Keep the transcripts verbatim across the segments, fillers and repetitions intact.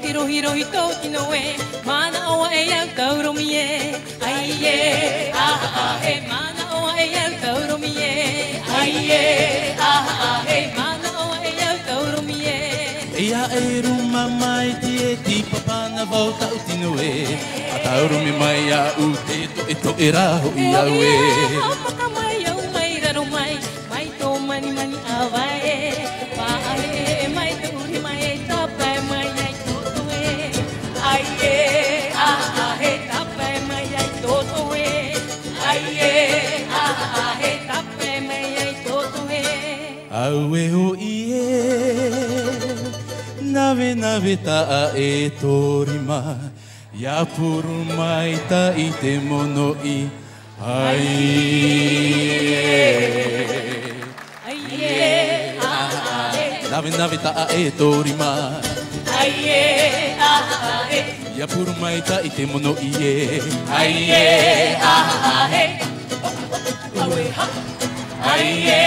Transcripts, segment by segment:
Te rohirohi tō tino ē, manaʻo aʻe au tauromi ē. ʻAiē, aha, aha, e manaʻo aʻe au tauromi ē. ʻAiē, aha, aha, e manaʻo aʻe au tauromi ē. E aʻe ruma mai te tīpapa nā vau taʻu tino ē. ʻA tauromi mai iāʻu te toʻetoʻe rā hoʻi au ē. Haʻamata mai au mai raro mai, mai tō manimani ʻāvae. Faʻaheʻe mai tō rima e tāpae mai ai tō toe. ʻAiē, aha, aha, e tāpae mai ai tō toe. ʻAiē, aha, aha, e tāpae mai ai tō toe. Auē hoʻi ē, navenave taʻa ʻē tō rima, ʻia puru maitaʻi te monoʻi. ʻAiē. ʻAiē, aha, aha, e. Navenave taʻa ʻē tō rima. ʻAiē, aha, aha, e. ʻIa puru maitaʻi te monoʻi ē. ʻAiē, aha, aha, e. Auē, ha. ʻAiē,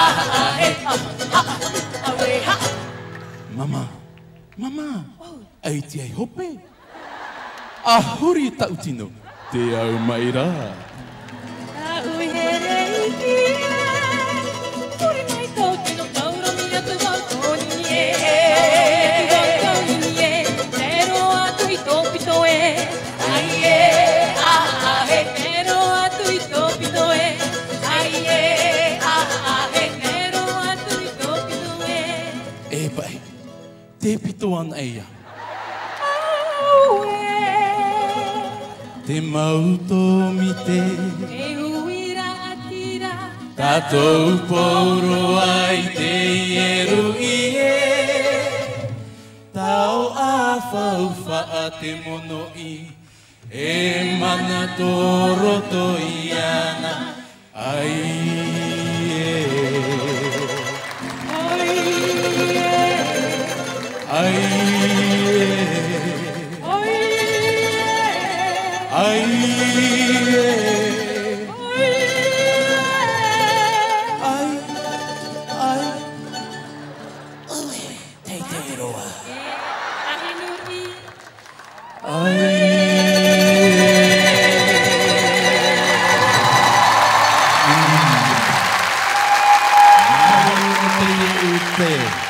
aha, aha, e. Auē, ha. Mama, mama. ʻAita i hope. ʻA huri taʻu tino, te au mai rā. Taʻu here i te ē, huri mai tō tino tauromi atu vau tō nini ē. Tō nini ē, tē roa atu i tō pito ē. ʻAiē, aha, aha, e. Tē roa atu i tō pito ē. ʻAiē, aha, aha, e. Tē roa atu i tō pito ē. E paʻi. Te pito anaʻe ia. Auē. Te mau tōmite. Te huira ʻātira. Tātou pauroa i teie ruʻi ē. Tau ʻāfaufaʻa te monoʻi. E mana tō roto iāna. ʻAiē. ʻAiē. ʻAiē. ʻAiē. ʻAi, ʻai. Teitei roa. Ai. Māuruuru teie ʻute.